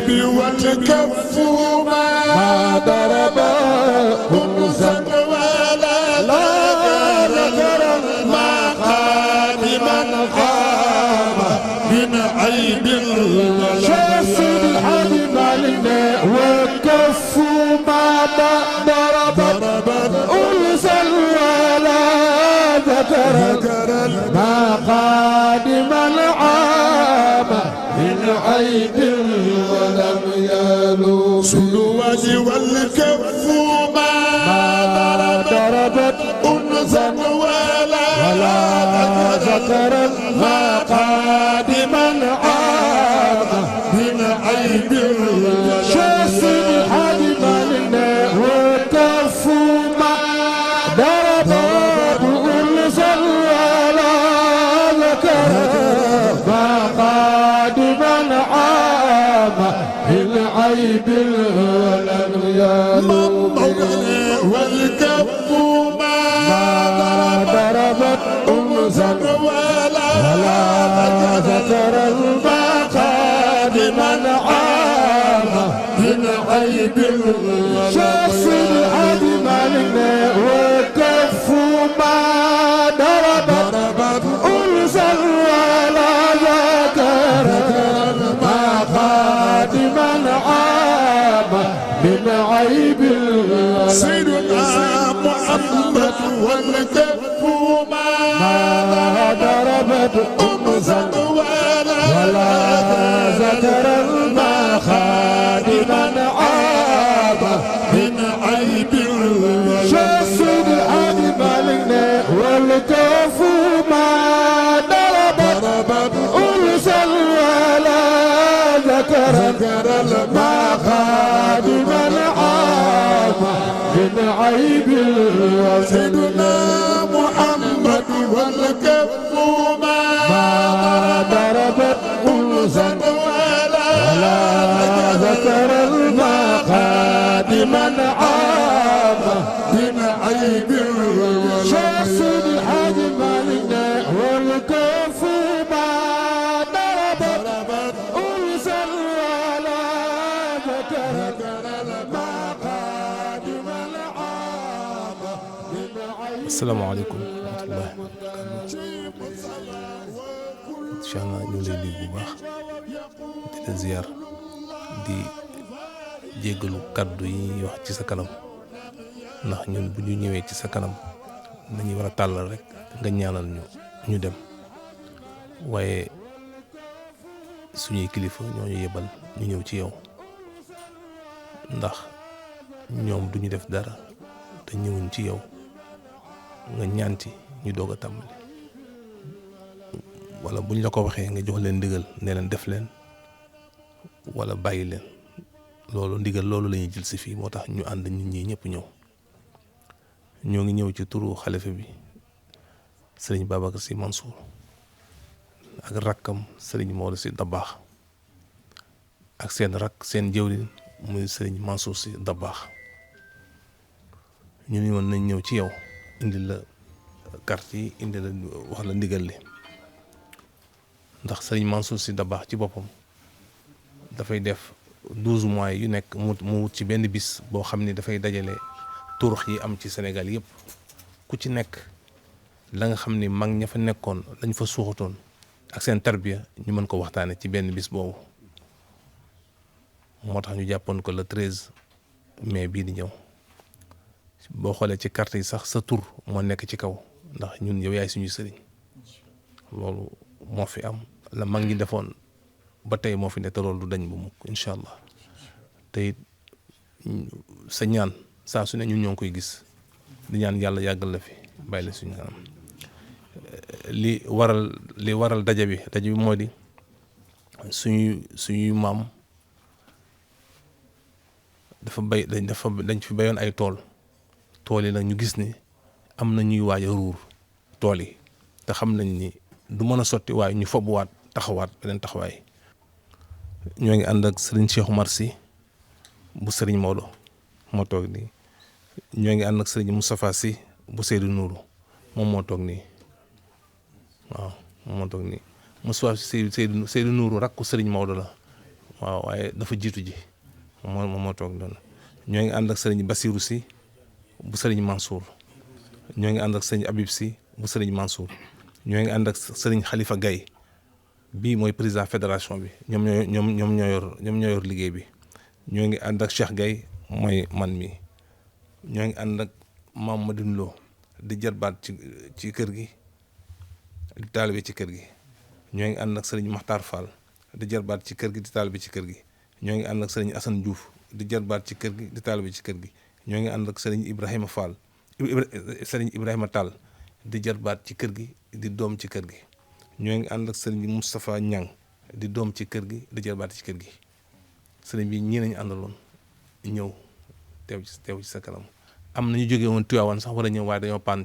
العيب والكف ما ضرب خبزا ولا ذكرا ما قادما قام من عيب شاف الحلم علينا وكف ما ضرب خبزا ولا ذكرا ما قادما عام من عيب ولم يلو سلوى والكف ما ضربت أنثى ولا ذكرا ما قادما عام من عيب شاف الحلم علينا وكف ما ضربت أنثى ولا ذكرا ما قادما عام من عيب ولم يلو والكف ما ضربت أنثى ولا ذكرا ما قادما عام من عيب شخص العدم علينا وكف ما ضربت أنثى ولا ذكرا ما قادما عام من عيب سيدنا محمد والكف ما ضربت أنثى ولا ذكرا ما خادما عاب من عيب شخص العدم علينا والكف ما ضربت أنثى ولا ذكرا ما خادما عاب من عيب سيدنا محمد والكف ما ضربت أنثى ولا ذكرا ما قادما عام من عيب شخص الحجم علينا والكف ما ضربت أنثى ولا ذكرا ما قادما عام من عيب. السلام عليكم ورحمة الله incha allah ñu ngi lay nuyu bu baax di la ziar di jéggalu kàddu yi wax ci sa kanam ndax ñun bu ñu ñëwee ci sa kanam dañuy war a tàllal rek nga ñaanal ñu dem waaye suñuy kilifa ñoo ñu yebal ñu ñëw ci yow ndax ñoom duñu def dara te ñëwuñ ci yow nga ñaan ci ñu doog a tàmbali wala buñ la ko waxee nga jox leen ndigal ne leen def leen wala bàyyi leen loolu ndigal loolu la ñuy jël si fii moo tax ñu ànd ñun ñii ñëpp ñoo ngi ñëw ci turu xalifa bi sëriñ Babacar Sy Mansour ak rakkam sëriñ Maodo Sy Dabakh ak seen rakk seen jëwriñ muy sëriñ Mansour Sy Dabakh ñu ni woon nañ ñëw ci yow indi la carte yi indi la wax la ndigal li ndax sëriñ Mansour Sy Dabakh ci boppam dafay def 12 mois yu nekk mu wut ci benn bis boo xam ni dafay dajale turux yi am ci Sénégal yëpp ku ci nekk la nga xam ni mag ña fa nekkoon lañ fa suuxatoon ak seen tarbiya ñu mën ko waxtaane ci benn bis boobu moo tax ñu jàppoon ko le 13 mai bii di ñëw boo xoolee ci carte yi sax sa tur moo nekk ci kaw ndax ñun yow yaay suñu sëriñ loolu moo fi am la mag ñi defoon ba tey moo fi ne te loolu du dañ bu mukk incha allah te it sa ñaan saa su ne ñun ñoo ngi koy gis di ñaan yàlla yàggal la fi bàyyi la suñu kanam li waral daje bi moo di suñuy maam dañ fi bayoon ay tool yi nag ñu gis ni am na ñuy waaj a ruur tool yi te xam nañ ni du mën a sotti waaye ñu fobuwaat taxawaat beneen taxawaay ñoo ngi ànd ak sëriñ Cheikh Oumar Sy bu sëriñ Maodo moo toog nii ñoo ngi ànd ak sëriñ Moustapha Sy bu Seydou Nourou moom moo toog nii waaw moom moo toog nii Moustapha Sy Seydou Nourou rakku sëriñ Maodo la waaw waaye dafa jiitu ji moo toog noonu. ñoo ngi ànd ak sëriñ Basirou si bu sëriñ Mansour, ñoo ngi ànd ak sëriñ Habib si bu sëriñ Mansour, ñoo ngi ànd ak sëriñ Khalifa Gaye bii mooy président fédération bi, ñoom ñoo yor liggéey bi. ñoo ngi ànd ak Cheikh Gaye mooy man mi, ñoo ngi ànd ak Mamadou Lo di jarbaat ci kër gi, di taalibe ci kër gi. ñoo ngi ànd ak sëriñ Makhtar Fall di jarbaat ci kër gi, di taalibe ci kër gi. ñoo ngi ànd ak sëriñ Assane Diouf di jarbaat ci kër gi, di taalibe ci kër gi. ñoo ngi ànd ak sëriñ Ibrahima Fall sëriñ Ibrahima Tall di jarbaat ci kër gi, di doom ci kër gi. ñoo ngi ànd ak sëriñ Moustapha Niang di doom ci kër gi, di jarbaat ci kër gi. sëriñ bi ñii nañu àndaloon ñëw teew ci sa kanam. am na ñu jógee woon Tivaouane sax war a ñëw waaye dañoo paan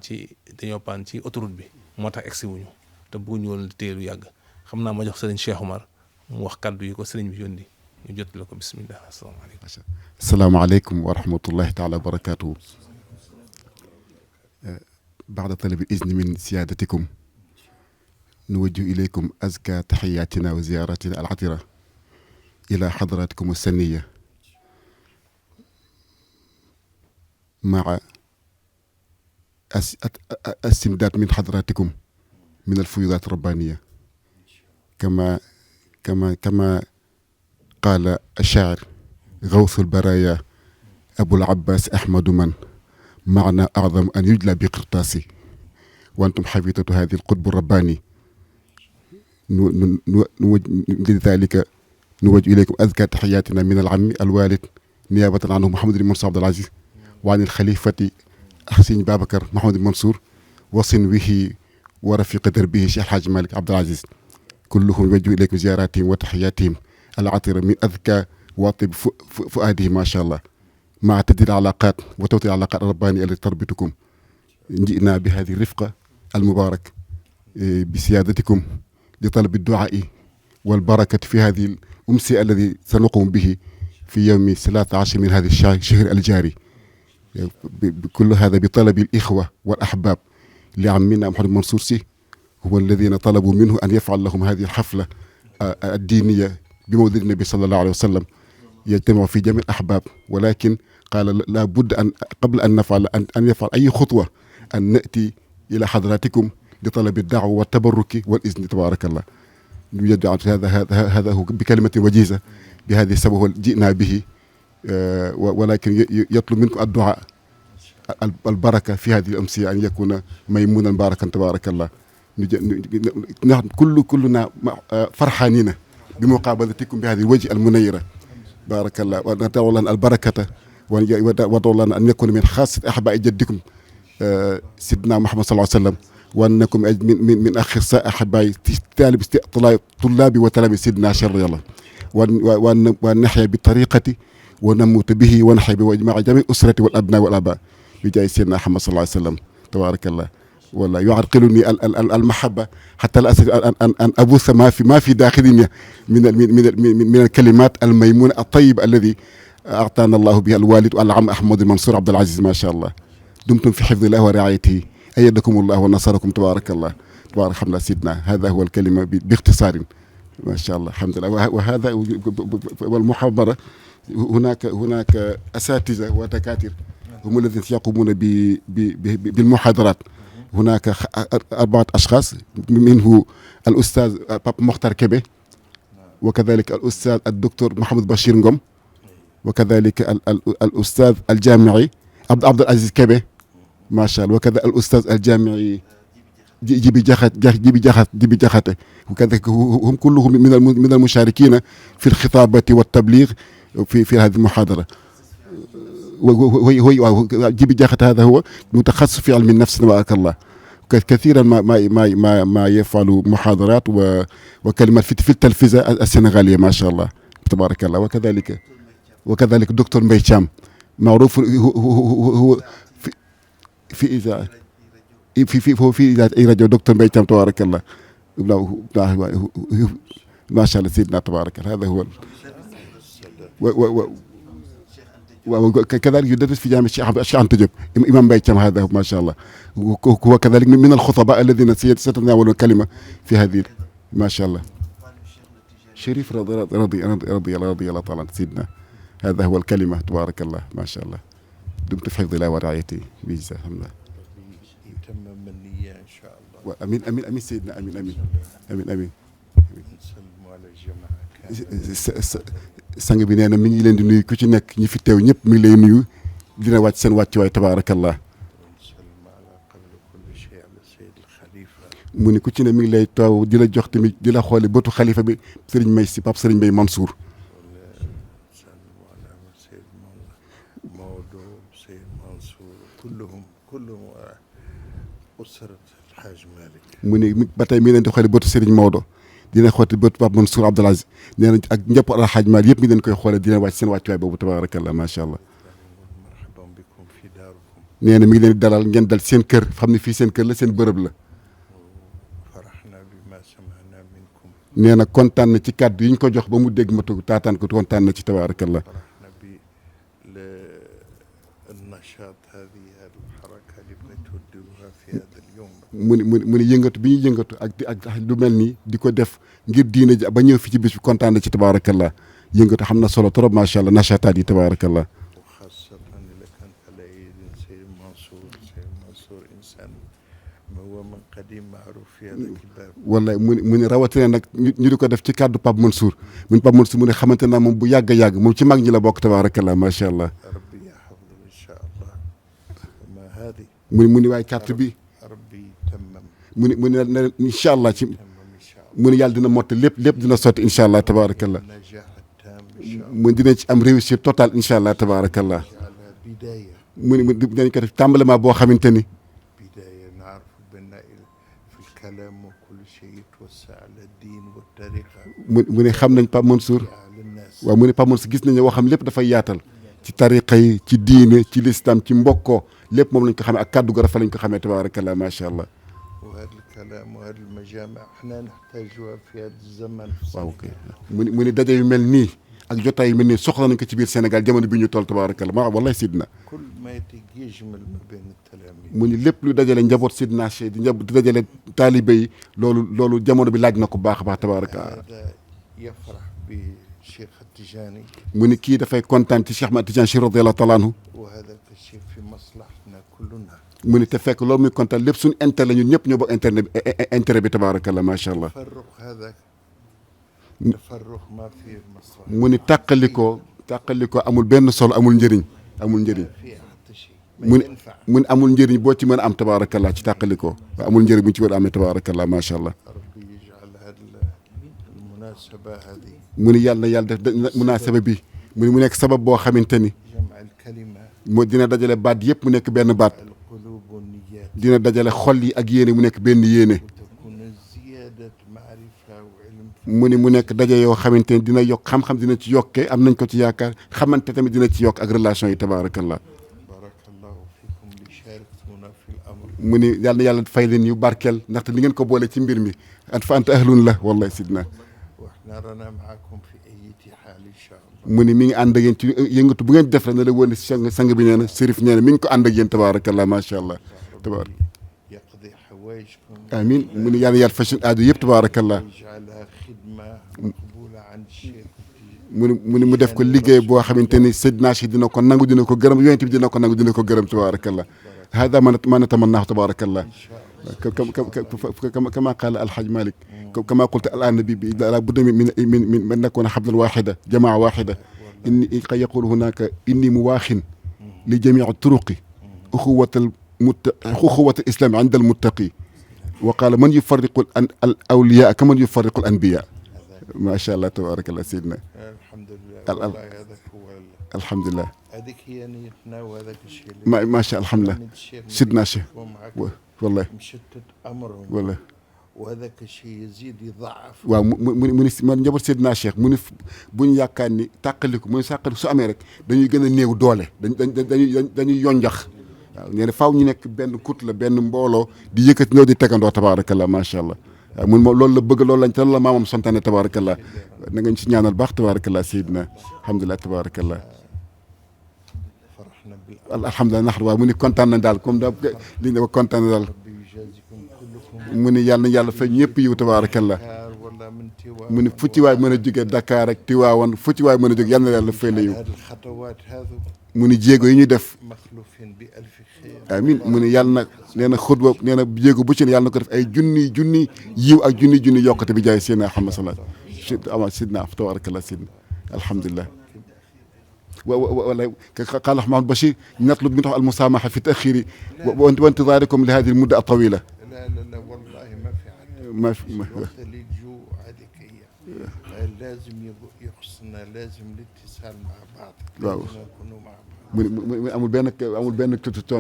ci autoroute bi moo tax egsi wuñu te bëgguñu woon téye lu yàgg. xam naa ma jox sëriñ Cheikh Omar mu wax kaddu yi ko sëriñ bi yónni ñu jot la ko. bismillah. asalaamaaleykum. asalaamaaleykum wa rahmatullahi taala wa barakatuhu. بعد طلب الإذن من سيادتكم نوجه إليكم أزكى تحياتنا وزياراتنا العطرة إلى حضراتكم السنية مع استمداد من حضراتكم من الفيوضات الربانية كما قال الشاعر غوث البرايا أبو العباس أحمد من معنى أعظم أن يجلى بقرطاسي وأنتم حفيظة هذه القطب الرباني. لذلك نوجه إليكم أزكى تحياتنا من العم الوالد نيابة عنه محمد بن منصور عبد العزيز، وعن الخليفة حسين بابكر محمد بن منصور، وصنوه ورفيق دربه شيخ الحاج مالك عبد العزيز. كلهم يوجه إليكم زياراتهم وتحياتهم العطرة من أذكى واطب فؤاده ما شاء الله، مع تجديد العلاقات وتوطيد العلاقات الربانية التي تربطكم. جئنا بهذه الرفقة المبارك بسيادتكم لطلب الدعاء والبركة في هذه الأمسية الذي سنقوم به في يوم 13 من هذا الشهر الجاري. كل هذا بطلب الإخوة والأحباب لعمنا محمد منصور سي، هو الذين طلبوا منه أن يفعل لهم هذه الحفلة الدينية بمولد النبي صلى الله عليه وسلم، يجتمع في جميع الأحباب. ولكن قال لا بد أن قبل أن نفعل أن يفعل أي خطوة أن نأتي إلى حضراتكم لطلب الدعوة والتبرك والإذن. تبارك الله. هذا هو بكلمة وجيزة بهذه السبب جئنا به، ولكن يطلب منكم الدعاء البركة في هذه الأمسية، أن يكون ميمونا باركا. تبارك الله. نحن كلنا فرحانين بمقابلتكم بهذه الوجه المنيرة. بارك الله. وندعو لنا البركة، وندعو لنا أن نكون من خاصة أحباء جدكم سيدنا محمد صلى الله عليه وسلم، وأنكم من أخصائي أحبائي طلاب وتلاميذ سيدنا شر الله، وأن نحيا بالطريقة ونموت به ونحيا مع جميع الأسرة والأبناء والآباء بجاه سيدنا محمد صلى الله عليه وسلم. تبارك الله. والله يعرقلني المحبة حتى لا أستطيع أن أبث ما في داخلي من الكلمات الميمونة الطيبة الذي أعطانا الله بها الوالد والعم أحمد المنصور عبد العزيز. ما شاء الله. دمتم في حفظ الله ورعايته، أيدكم الله ونصركم. تبارك الله. تبارك الله سيدنا. هذا هو الكلمة باختصار. ما شاء الله. الحمد لله. وهذا والمحاضرة هناك أساتذة ودكاترة هم الذين يقومون بالمحاضرات. هناك 4 أشخاص، منه الأستاذ باب مختار كبه، وكذلك الأستاذ الدكتور محمد بشير نقم، وكذلك الأستاذ الجامعي عبد العزيز كبه. ما شاء الله. وكذا الأستاذ الجامعي جيبي جخته، وكذلك هم كلهم من المشاركين في الخطابة والتبليغ في هذه المحاضرة. جيبي جاخت هذا هو متخصص في علم النفس. تبارك الله. كثيرا ما يفعل محاضرات وكلمات في التلفزة السنغالية. ما شاء الله. تبارك الله. وكذلك دكتور مبيشام معروف هو في إذاعة في إذاعة أي راديو. دكتور مبيشام. تبارك الله. ما شاء الله سيدنا. تبارك الله. هذا هو. وكذلك يدرس في جامعة الشيخ عنتو جوب إمام بيتشام. هذا ما شاء الله. هو كذلك من الخطباء الذين ستتناولون الكلمة في هذه. ما شاء الله. شريف رضي الله تعالى عنه سيدنا. هذا هو الكلمة. تبارك الله ما شاء الله. دمت في حفظ الله ورعايته بإجزاء. الحمد لله. يتمم النية إن شاء الله. أمين أمين أمين سيدنا. أمين أمين أمين أمين. نسلم على الجماعة. sang bi nee na mi ngi leen di nuyu ku ci nekk ñi fi teew ñëpp mi ngi lay nuyu dina wàcc seen wàccuwaay tabaarakallah. mu ni ku ci ne mi ngi lay taw di la jox tamit di la xooli bëtu xalifa bi Serigne May si Pape Serigne Mbaye Mansour. mu ni ba tey mi leen di xooli bëtu Serigne Maodo dina xooti bëtu Pape Mansour Abdoul Aziz nee na ak njëpp Al Hadj Malick yëpp mi leen koy xoolee dina wàcc seen wàccuwaay boobu tabaarakallah macha allah. nee na mi ngi leen di dalal ngeen dal seen kër xam ne fii seen kër la seen bërëb la. nee na kontaan na ci kàddu yi ñu ko jox ba mu dégg ma tugg taataan ko kontaan na ci tabaarakallah. mu ni yëngatu bi ñuy yëngatu ak lu mel nii di ko def ngir diine ji ba ñëw fi ci bis bi kontaan na ci tabaarakallah. yëngatu xam na solo trop macha allah nachataat yi tabaarakallah. wallaay mu ni rawatina nag ñu di ko def ci kàddu Pape Mansour mu ni Pape Mansour mu ne xamante naa moom bu yàgg a yàgg moom ci mag ñi la bokk tabaarakallah macha allah. mu ni waaye carte bi mu ni na incha allah ci mu ni yàlla dina motte lépp dina sotti incha allah tabaarakallah. mu dina ci am réussite totale incha allah tabaarakallah. mu ni dañ ko def tàmbalement boo xamante ni. mu ne xam nañ Pape Mansour waaw mu ne Pape Mansour gis nañ ne waxam lépp dafay yaatal ci tariqa yi ci diine ci lislam ci mbokkoo lépp moom lañ ko xamee ak kàddu gu rafet lañ ko xamee tabaarakallah macha allah. waaw kay mu ne daje yu mel nii ak jotaay yu mel nii soxla nañ ko ci biir Sénégal jamono bi ñu toll tabaarakallah ma wallahi sidna. mu ni lépp lu dajale njaboot sidna Cheikh di njaboot di dajale taalibe yi loolu jamono bi laaj na ko baax a baax tabaarakallah. mu ni kii dafay kontaan ci Cheikh Ahmad Tidiane Chérif radiyallahu taala anhu. mu ni te fekk loolu muy kontaan lépp suñu intérêt la ñun ñëpp ñoo bokk intérêt bi tabaarakallah macha allah. mu ni tàqalikoo amul benn solo amul njëriñ. mu ni amul njëriñ boo ci mën a am tabaarakallah ci tàqalikoo amul njëriñ bu ñu ci war a amee tabaarakallah macha allah. mu ni yàlla def munaasaba bi mu nekk sabab boo xamante ni moo dina dajale baat yëpp mu nekk benn baat dina dajale xol yi ak yéene mu nekk benn yéene. mu nekk daje yoo xamante ni dina yokk xam-xam dina ci yokkee am nañ ko ci yaakaar xamante tamit dina ci yokk ak relation yi tabaarakallah. mu ni yàlla fay leen yu barkeel ndaxte li ngeen ko boole ci mbir mi fa anta ahlun la wallahi sidna. mu ni mi ngi ànd ak yéen ci yëngatu bu ngeen def rek na la woon sang bi nee na Chérif nee na mi ngi ko ànd ak yéen tabaarakallah macha allah tabaarak amin mu ni yàlla fay suñu aadu yëpp tabaarakallah. mu def ko liggéey boo xamante ni Seydina Cheikh dina ko nangu dina ko gërëm yonent bi dina ko nangu dina ko gërëm tabaarakallah. هذا ما نتمناه تبارك الله كما قال الحاج مالك كما قلت الآن النبي لابد من نكون حبلا واحدة جماعة واحدة. إني يقول هناك إني مواخ لجميع الطرق أخوة الإسلام عند المتقي وقال من يفرق الأولياء كمن يفرق الأنبياء. ما شاء الله تبارك الله سيدنا. الحمد لله الحمد لله. هذيك هي نيتنا وهذاك الشيء ما شاء الحمد لله سيدنا شيخ والله مشتت امرهم والله وهذاك الشيء يزيد يضعف. waaw mu njaboot Seydina Cheikh mu ni bu ñu yaakaar ni tàqaliku mu ni sàqali su amee rek dañuy gën a néew doole dañuy yonjax. waaw nee na faaw ñu nekk benn kut la benn mbooloo di yëkkati ñëw di tegandoo tabaarakallah macha allah. waaw mun moom loolu la bëgg loolu lañ te loolu la maamam santaane tabaarakallah na nga ñu si ñaanal baax tabaarakallah Seydina alhamdulilah tabaarakallah. alhamdulilah nax waaw mu ni kontaan nañ daal comme da li nga kontaan na daal mu ni yàlla fay ñëpp yiw tabaarakallah. mu ni fu ci waay mën a jóge Dakar ak Tiwaawan fu ci waay mën a jóge yal na yàlla fay la yiw هذه الخطوات هذو mu ni jéego yi ñuy def مخلوفين بألف خير amin mu ni yàlla na nee na xutba nee na jéego bu ci ne yàlla na ko def ay junni yiw ak junni yokkate bi jaay Seydina Muhammad sallallahu alayhi wa sallam ama sidna tabarakallah sidna alhamdulillah والله قال محمد بشير نطلب منه المسامحة في تأخير وانتظاركم لهذه المدة الطويلة لا لا لا والله ما في حد ما وقت اللي تجوا هذيك هي لازم يخصنا لازم الاتصال مع بعض واو. لازم نكونوا مع بعض amul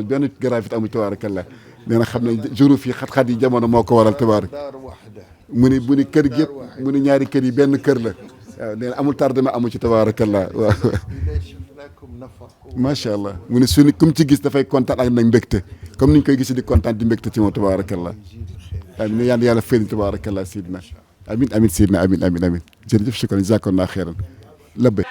benn gravité amul tabarakallah nee na xam ne juruf yi xat-xat yi jamono moo ko waral tabarak دار واحدة mu ni kër gi yëpp mu ni ñaari kër yi benn kër la waaw nee na amul tardement amu ci tabarakallah waaw إذا شفناكم نفرحوا macha allah mu ni suñu kum ci gis dafay kontaan ak nag mbégte comme niñ koy gis di kontaan di mbégte ci moom tabarakallah يزيد الخير amin yàlla fay tabarakallah sidna amin sidna amin jërëjëf shukran jazakallah xeyran labbay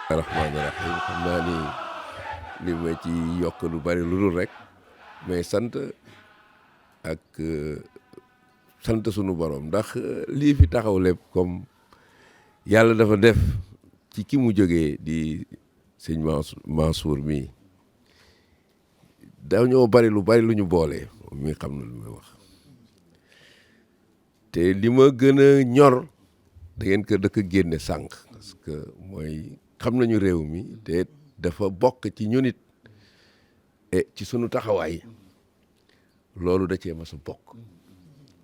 rahmaani rahim xam naa ni li ma ci yokk lu bari lu dul rek mais sant ak sant sunu borom ndax lii fi taxaw lépp comme yàlla dafa def ci ki mu jógee di sëñ Mansour mi dañoo bari lu ñu boole mi xam na lu muy wax te li ma gën a ñor da ngeen ko dëkk génne sànq parce que mooy xam nañu réew mi te dafa bokk ci ñun it ci sunu taxawaay loolu da cee mas a bokk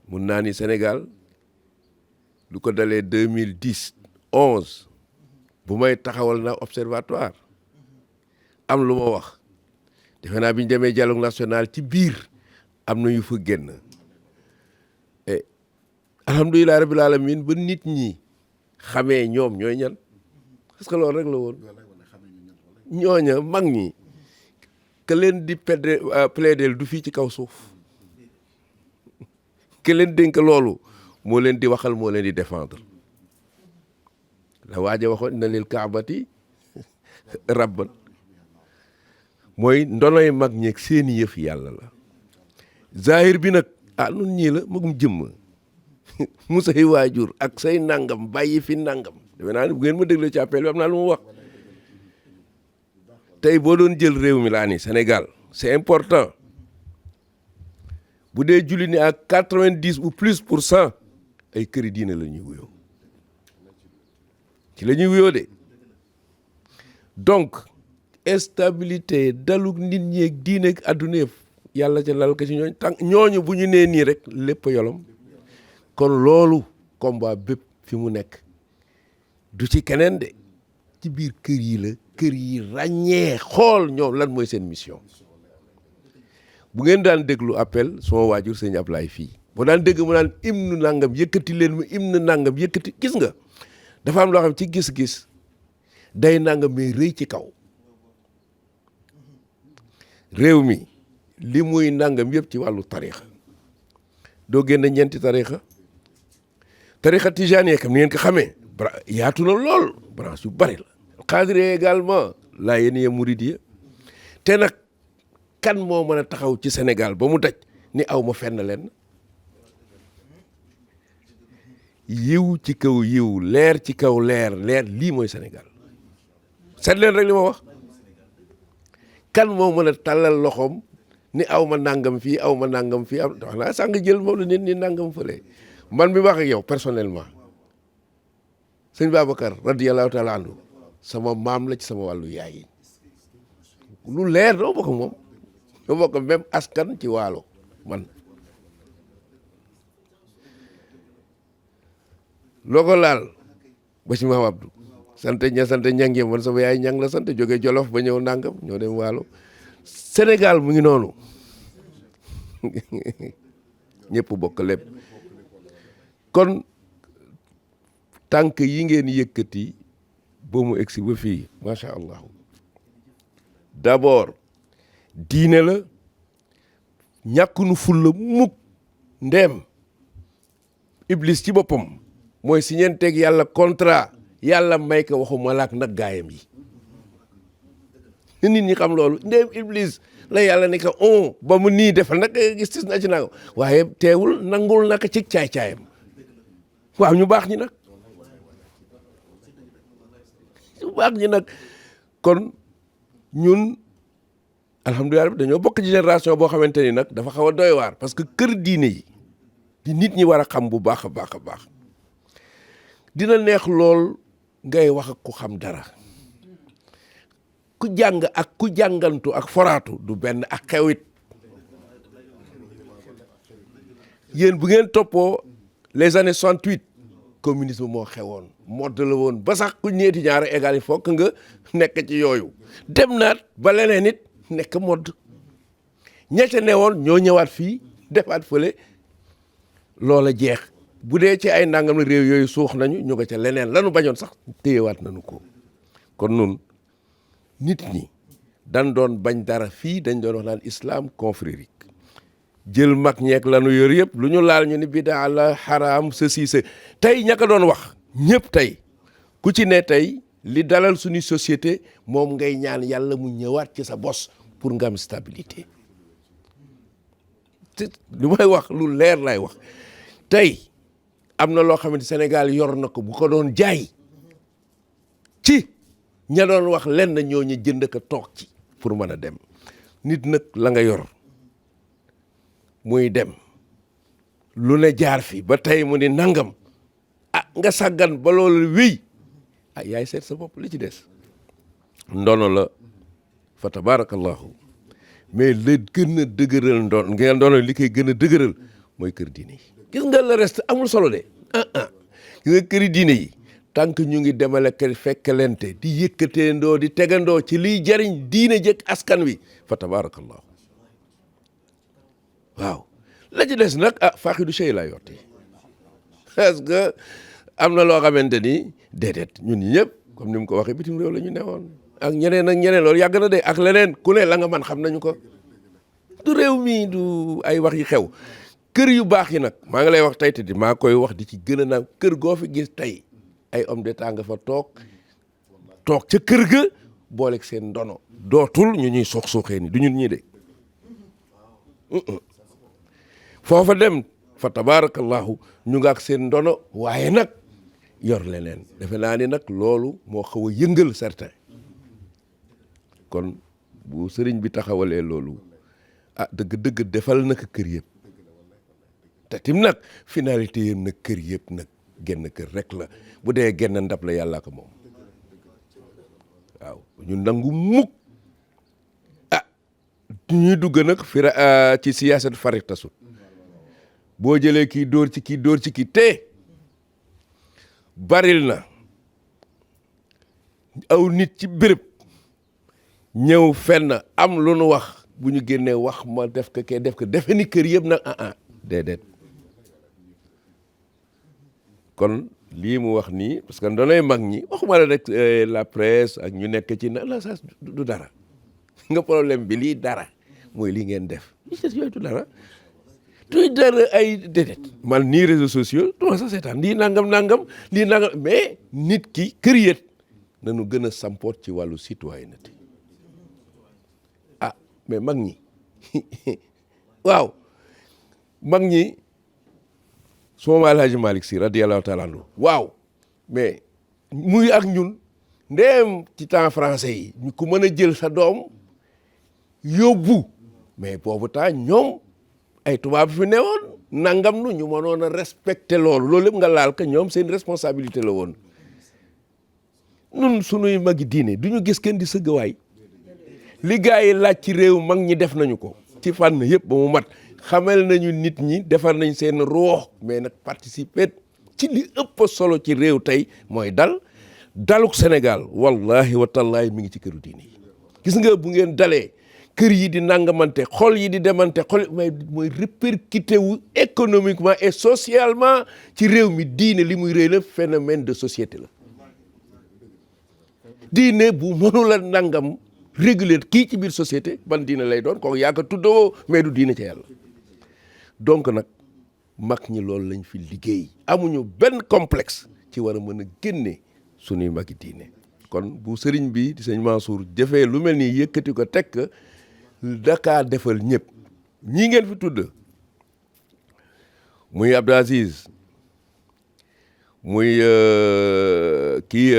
mun naa ni Sénégal lu ko dalee 2010 11 bu may taxawal na observatoire am lu ma wax defe naa bi ñu demee dialogue national ci biir am na yu fa génn alhamdulilah rabbil alamin ba nit ñi xamee ñoom ñooy ñan parce que loolu rek la woon ñooña mag ñi ke leen di plaider du fii ci kaw suuf ke leen dénk loolu moo leen di waxal moo leen di défendre la waaja waxoon na lil kaabati rabban mooy ndonoy mag ñeeg seeni yëf yàlla la zahir bi nag nun ñii la magum jëmm mu say waajur ak say nangam bàyyi fi nangam defe naa ne bu ngeen ma dégloo ci appel bi am naa lu mu wax tey boo doon jël réew mi laa ni Sénégal c'est important bu dee julli ni ak 90 ou plus pour cent ay këri diine la ñuy wuyoo ci la ñuy wuyoo de donc instabilité dalug nit ñi ak diine ak adduna yëpp yàlla ca lal ko ci ñooñ tànk ñooñu bu ñu nee nii rek lépp yolom kon loolu combat bépp fi mu nekk du ci keneen de ci biir kër yi la kër yi ràññee xool ñoom lan mooy seen mission bu ngeen daan déglu appel sama waajur sëñ Ablaye fii boo daan dégg mu naan hymne nangam yëkkati leen mu hymne nangam yëkkati gis nga dafa am loo xam ci gis-gis day nangam mais rëy ci kaw réew mi li muy nangam yëpp ci wàllu tarixa doo génn ñeenti tarixa tijaani kam ni ngeen ko xamee yaatu na lool branche yu bari la xaadire également laa yéen ya murid te nag kan moo mën a taxaw ci Sénégal ba mu daj ni aw ma fenn leen yiw ci kaw yiw leer ci kaw leer lii mooy Sénégal seet leen rek li ma wax kan moo mën a tàllal loxoom ni aw ma nangam fii aw ma nangam fii am wax naa sànq jël moom la nit ni nangam fële man mi wax ak yow personnellement sëñ Babacar radiyallahu taala anhu sama maam la ci sama wàllu yaay yi lu leer doo bokk moom doo bokk même askan ci waalo man loo ko laal ba ci Maam Abdou sant ñang man sama yaay ñang la sant jóge Jolof ba ñëw Ndangam ñoo dem Waalo Sénégal mu ngi noonu ñëpp bokk lépp kon tànk yi ngeen yëkkati ba mu egsi ba fii macha allah d'abord diine la ñàkk nu ful la mukk ndeem iblis ci boppam mooy si ñeen teg yàlla contrat yàlla may ko waxu malaak nag gaayam yi nit ñi xam loolu ndeem iblis la yàlla ne ko ba mu nii defal nag gis na ci naa waaye teewul nangul naka ci caay-caayam waaw ñu baax ñi nag kon ñun alhamdulilah dañoo bokk ci génération boo xamante ni nag dafa xaw a doy waar parce que kër diine yi di nit ñi war a xam bu baax a baax a baax dina neex lool ngay wax ak ku xam dara ku jàng ak ku jàngantu ak foraatu du benn ak xewit yéen bu ngeen toppoo les années 68 communisme moo xewoon mode la woon ba sax ku ñeeti ñaari égal yi fokk nga nekk ci yooyu dem naat ba leneen it nekk mode ñette ne woon ñoo ñëwaat fii defaat fële loola jeex bu dee ci ay nangam la réew yooyu suux nañu ñu nga ca leneen lanu bañoon sax téyewaat nañu ko kon nun nit ñi dañ doon bañ dara fii dañ doon wax naan islam confrérique jël mag ñeek lanu yor yëpp lu ñu laal ñu ni bidaa la xaraam ceci tey ñaka doon wax ñëpp tey ku ci ne tey li dalal suñu société moom ngay ñaan yàlla mu ñëwaat ci sa bos pour nga am stabilité te lu may wax lu leer lay wax tey am na loo xamante Sénégal yor na ko bu ko doon jaay ci ña doon wax lenn ñooñu jënd ko toog ci pour mën a dem nit nag la nga yor muy dem lu ne jaar fi ba tey mu ni nangam nga sàggan ba loolu wéy yaay seet sa bopp li ci des ndono la fa tabarakallahu mais la gën a dëgëral ngeen ndono li koy gën a dëgëral mooy kër diine yi gis nga le reste amul solo de gis nga këri diine yi tant que ñu ngi demale kër fekkalente di yëkkateendoo di tegandoo ci liy jariñ diine jëkk askan wi fa tabarakallahu waaw la ci des nag faaxidu shay laa yorti parce que am na loo xamante ni déedéet ñun ñi ñëpp comme ni mu ko waxee bitim réew la ñu newoon ak ñeneen loolu yàgg na de ak leneen ku ne la nga man xam nañu ko du réew mi du ay wax yi xew kër yu baax yi nag maa ngi lay wax tey te di maa koy wax di ci gën a naan kër goo fi gis tey ay homme d'état nga fa toog ca kër ga booleeg seen ndono dootul ñu ñuy suuxee ni du ñun ñii de foofa dem fa tabarakallahu ñu nga ak seen ndono waaye nag yor leneen defe naa ni nag loolu moo xaw a yëngal certain kon bu sëriñ bi taxawalee loolu dëgg-dëgg defal na ko kër yëpp te tim nag finalité yéen nag kër yëpp nag genn kër rek la bu dee genn ndab la yàllaa ko moom waaw ñu nangu mukk ñuy dugg nag ci siyaasat farik tasut boo jëlee kii dóor ci kii te baril na aw nit ci béréb ñëw fenn am lu nu wax bu ñu génnee wax ma def ko kee def ko defe ni kër yëpp nag déedéet kon lii mu wax nii parce que doonay mag ñi waxuma la rek la presse ak ñu nekk ci na la sa du dara nga problème bi lii dara mooy lii ngeen def yooyu du dara ay déedéet man nii réseaux sociaux duma sa seetaan lii nangam mais nit ki kër yët nañu gën a sampoot ci wàllu citoyenneté mais mag ñi waaw mag ñi suma Alhaji Malick Sy radiyallahu taala anhu waaw mais muy ak ñun ndeem ci temps français yi ñu ko mën a jël sa doom yóbbu mais boobu temps ñoom ay tubaab fi newoon nangam nu ñu mënoon a respecter loolu lépp nga laal ka ñoom seen responsabilité la woon nun sunuy magi diine du ñu gis kenn di sëgg waay li gars yi laaj ci réew mag ñi def nañu ko ci fànn yëpp ba mu mat xamal nañu nit ñi defar nañ seen ruux mais nag participer ci li ëpp solo ci réew tey mooy daluk Sénégal wallahi wa tallahi mi ngi ci këru diine yi gis nga bu ngeen dalee kër yi di nangamante xol yi di demante xol mooy répercuté wu économiquement et socialement ci réew mi diine li muy réy la phénomène de société la diine bu mënula nangam réguler kii ci biir société ban diine lay doon kooku yaa ko tuddoo mais du diine ca yàlla donc nag mag ñi loolu lañ fi liggéey amuñu benn complexe ci war a mën a génne suñuy magi diine kon bu sëriñ bi di sëñ Mansour jëfee lu mel nii yëkkati ko teg Dakar defal ñëpp ñi ngeen fi tudd muy Abdou Aziz muy kii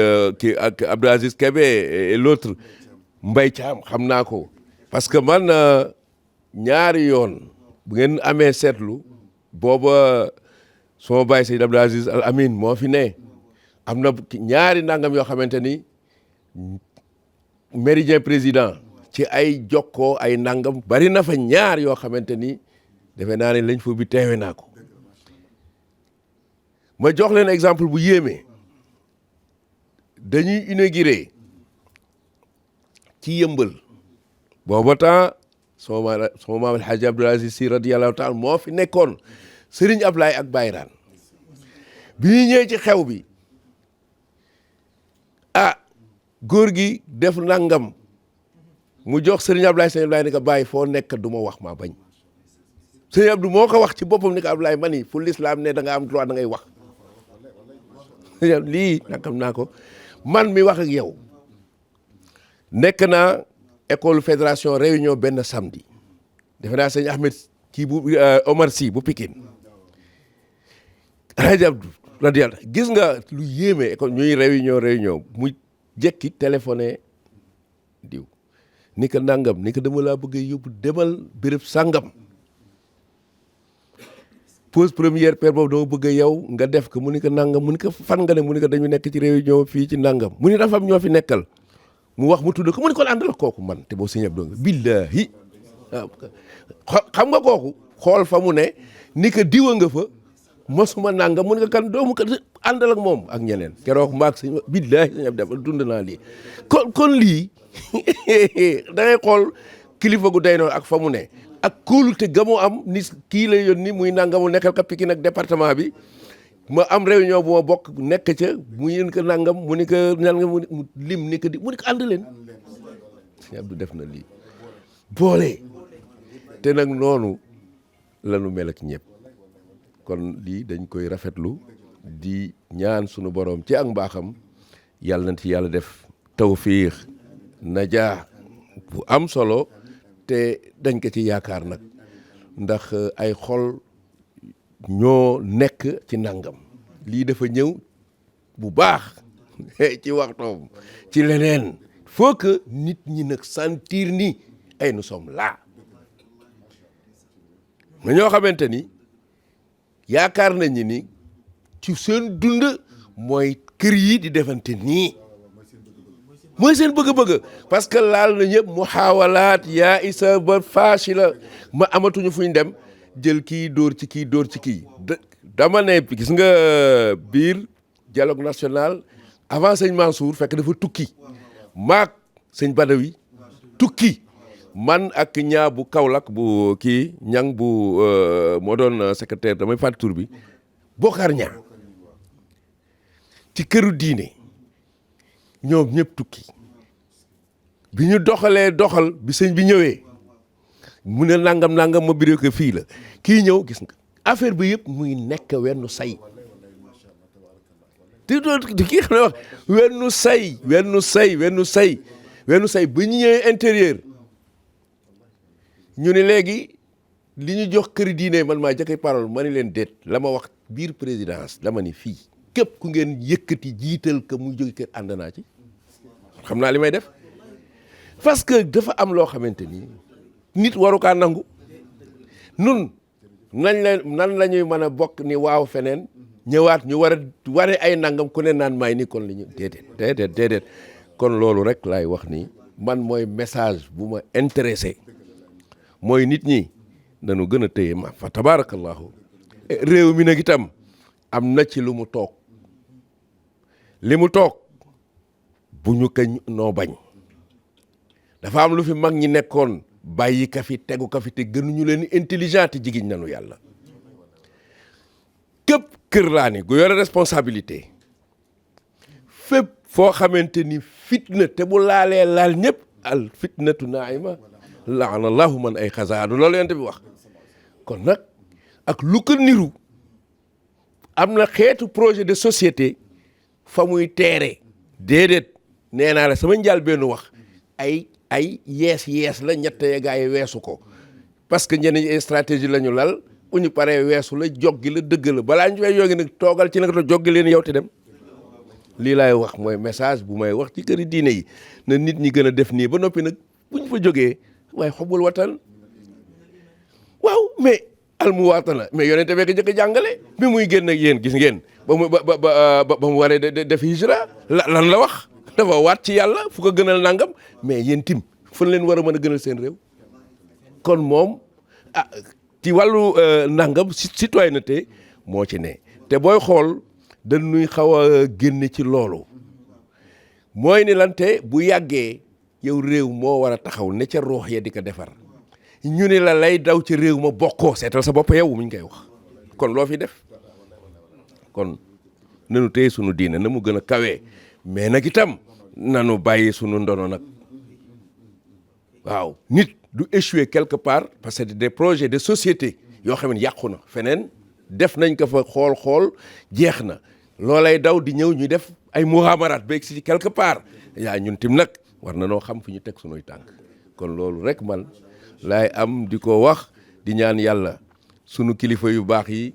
ak Abdou Aziz Kébé et l'autre Mbaye Thiam xam naa ko parce que man ñaari yoon bu ngeen amee seetlu booba soo bàyyi Seyd Abdou Aziz Al Amin moo fi ne am na ñaari nangam yoo xamante ni méridien président ci ay jokkoo ay nangam bari na fa ñaar yoo xamante ni defe naa ne lañ fa bi teewe naa ko ma jox leen exemple bu yéeme dañuy inauguré ci yëmbal booba temps sama maam El Hadj Abdoul Aziz Sy radiyallahu taala moo fi nekkoon Serigne Ablaye ak Bayraan bi ñu ñëwee ci xew bi góor gi def nangam mu jox Serigne Ablaye ni ko bàyyi foo nekk du ma wax maa bañ Serigne Abdou moo ko wax ci boppam ni ko Ablaye mani fu l'islam ne da nga am droit da ngay wax lii nakam naa ko man mi wax ak yow nekk naa école fédération réunion benn samedi defe naa sëñ Ahmed kii bu Omar Sy bu Pikine Alaaji Abdou radiyallahu gis nga lu yéeme école ñuy réunion mu jekki téléphoné diw ni ko nangam ni ko dama laa bëgg a yóbbu demal béréb sàngam pose première pierre boobu dama bëgg a yow nga def ko mu ni ko nangam mu ni ko fan nga ne mu ni ko dañu nekk ci réunion fii ci nangam mu ni dafa am ñoo fi nekkal mu wax mu tudd ko mu ni ko àndal kooku man te boo sëñ Abdou nga billahi xam nga kooku xool fa mu ne ni ko diwa nga fa mosuma nangam mu ni ko kan doomu ko àndal ak moom ak ñeneen keroog maag sëñ billahi sëñ Abdou dund naa lii kon lii da ngay xool kilifa gu day noonu ak fa mu ne ak kóolute ga mu am ni kii la yónni muy nangamu nekkal ka Pikine ak département bi ma am réunion bu ma bokk nekk ca mu yéen ko nangam mu ni ko nangam mu lim ni ko di mu ni ko ànd leen sëñ Abdou def na lii boole te nag noonu la nu mel ak ñëpp kon lii dañ koy rafetlu di ñaan sunu borom ci ak mbaaxam yàlla na ci yàlla def tawfiix najaa bu am solo te dañ ko ci yaakaar nag ndax ay xol ñoo nekk ci nangam lii dafa ñëw bu baax ci waxtoom ci leneen faut que nit ñi nag sentir ni ay nous sommes là na ñoo xamante ni yaakaar nañu ni ci seen dund mooy kër yi di defante nii mooy seen bëgg-bëgg parce que laal na ñëpp muhaawalaat yaa isa ba faashila ma amatuñu fuñ dem jël kii dóor ci kii dóor ci kii dama ne gis nga biir dialogue national avant sëñ Mansour fekk dafa tukki maak sëñ Badawi tukki man ak ñaa bu Kaolack bu kii ñang bu moo doon secrétaire damay fàtte tur bi Bokar ñaa ci këru diine ñoom ñëpp tukki bi ñu doxal bi sëñ bi ñëwee mu ne nangam ma biré ko fii la kii ñëw gis nga affaire bi yëpp muy nekk wenn say te kii xam ne wax wenn say ba ñu ñëwee intérieur ñu ne léegi li ñu jox këri diine man maa jëkkee parole ma ni leen déet la ma wax biir présidence dama ni fii képp ku ngeen yëkkati jiital que muy jóge kër ànd naa ci xam naa li may def parce que dafa am loo xamante ni nit waru kaa nangu nun nan la ñuy mën a bokk ni waaw feneen ñëwaat ñu war a ware ay nangam ku ne naan maay ni kon li ñu déedéet kon loolu rek laay wax ni man mooy message bu ma intéressé mooy nit ñi nanu gën a téye ma fa tabarakallahu réew mi nag itam am na ci lu mu toog li mu toog bu ñu ko noo bañ dafa am lu fi mag ñi nekkoon bàyyi ka fi tegu ka fi te gënuñu leen intelligent te jigiñ nanu yàlla képp kër laa ni gu yore responsabilité fépp foo xamante ni fitna te bu laalee laal ñëpp al fitnatu naima laana allahu man ay xasaanu loolu yonent bi wax kon nag ak lu ko niru am na xeetu projet de société fa muy teere déedéet nee naa la sama njaal benn wax ay yees la ñett gaa yi weesu ko parce que ñenn stratégie la ñu lal bu ñu paree weesu la joggi la dëgg la balaa ñu fay yoogi nag toogal ci nag to joggi leen yow te dem lii laay wax mooy message bu may wax ci këri diine yi na nit ñi gën a def nii ba noppi nag bu ñu fa jógee waaye xobbul watan waaw mais almuwaatana mais yonente bee ko jëkk a jàngale bi muy génn ak yéen gis ngeen ba mu waree def hijra lan la wax dafa waat ci yàlla fu ko gënal nangam mais yéen tim fan leen war a mën a gënal seen réew kon moom ci wàllu nangam citoyenneté moo ci ne te booy xool dañuy xaw a génne ci loolu mooy ni lante bu yàggee yow réew moo war a taxaw ne ca ruux ya di ko defar ñu ne la lay daw ci réew ma bokkoo seetal sa bopp yow muñ koy wax kon loo fi def kon nanu téye sunu diine na mu gën a kawee mais nag itam nanu bàyyi sunu ndono nag waaw nit du échouer quelque part parce que des projets de société yoo xam ne yàqu na feneen def nañ ko fa xool jeex na loolay daw di ñëw ñuy def ay muhamaraat beeg si quelque part yaa ñun tim nag war na noo xam fi ñu teg sunuy tànk kon loolu rek man laay am di ko wax di ñaan yàlla sunu kilifa yu baax yi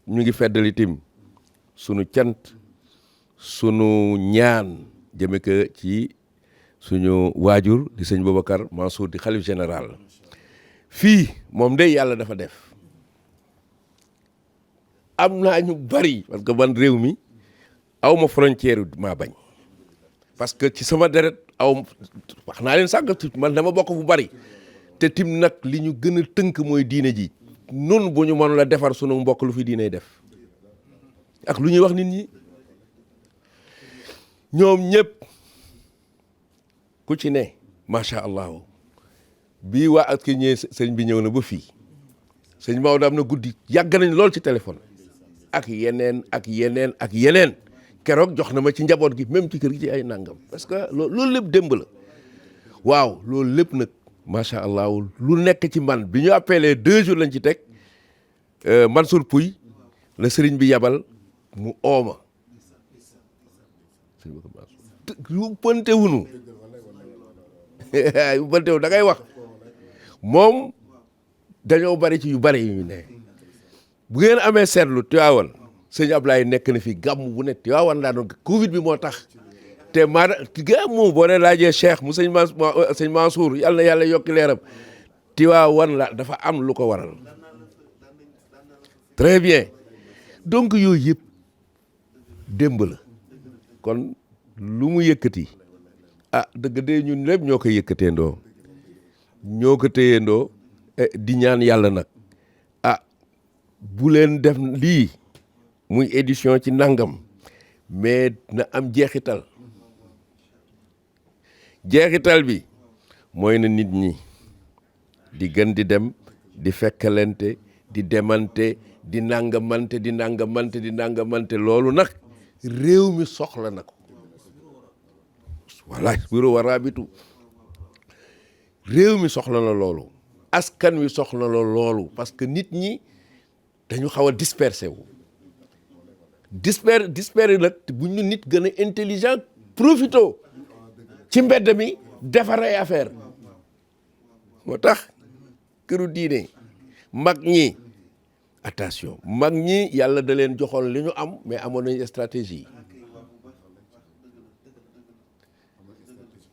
ñu ngi feddali tim sunu cant sunu ñaan jëme ko ci suñu waajur di sëñ Boubacar Mansour di xalif général fii moom day yàlla dafa def am naa ñu bari parce que man réew mi aw ma frontière maa bañ parce que ci sama deret wax naa leen sànq man dama bokk fu bari te tim nag li ñu gën a tënk mooy diine ji nun bu ñu mënul la defar sunu mbokk lu fi diiney def ak lu ñuy wax nit ñi ñoom ñëpp ku ci ne macha allah bii waa ak ki ñëwee sëñ bi ñëw na ba fii sëñ Maodo am na guddi yàgg nañ lool ci téléphone ak yeneen keroog jox na ma ci njaboot gi même ci kër gi ci ay nangam parce que loolu lépp démb la waaw loolu lépp nag macha allah lu nekk ci man bi ñu appelé 2 jours lañ ci teg Mansour Pouy la sëriñ bi yabal mu ooma yu pënte wunu yu pënte wu da ngay wax moom dañoo bari ci yu bari yu ñu ne bu ngeen amee seetlu Tiwaawan sëñ Ablaye nekk na fi gàmm bu nekk Tiwaawan laa doon Covid bi moo tax te gàmmu boo ne laajee Cheikh mu sëñ Mansour yàlla na yàlla yokki leeram Tiwaawan la dafa am lu ko waral très bien donc yooyu yëpp démb la kon lu mu yëkkati dëgg de ñun lépp ñoo ko yëkkateendoo ñoo ko téyeendoo di ñaan yàlla nag bu leen def lii muy édition ci nangam mais na am jeexital bi mooy na nit ñi di gën di dem di fekkalante di demante di nangamante loolu nag réew mi soxla na ko voilà bureau wa rabitu réew mi soxla na loolu askan wi soxla na loolu parce que nit ñi dañu xaw a dispersé wu dispersé nag bu ñu nit gën a intelligent profito ci mbedd mi defar ay affaire moo tax këru diine mag ñi attention mag ñi yàlla da leen joxoon li ñu am mais amoon nañ stratégie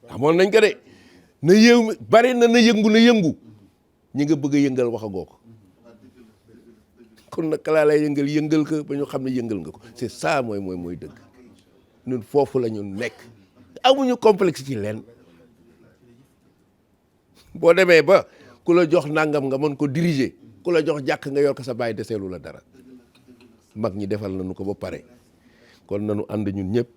amoon nañ ko de na yëngu bari na yëngu ñi nga bëgg a yëngal waxagoo ko kon nag kalaa lay yëngal ko ba ñu xam ne yëngal nga ko c'est ça mooy dëgg ñun foofu la ñu nekk amuñu complexe ci leen boo demee ba ku la jox nangam nga mën ko diriger ku la jox jàkk nga yor ko sa baay deseelu la dara. mag ñi defal nañu ko ba pare kon nañu ànd ñun ñëpp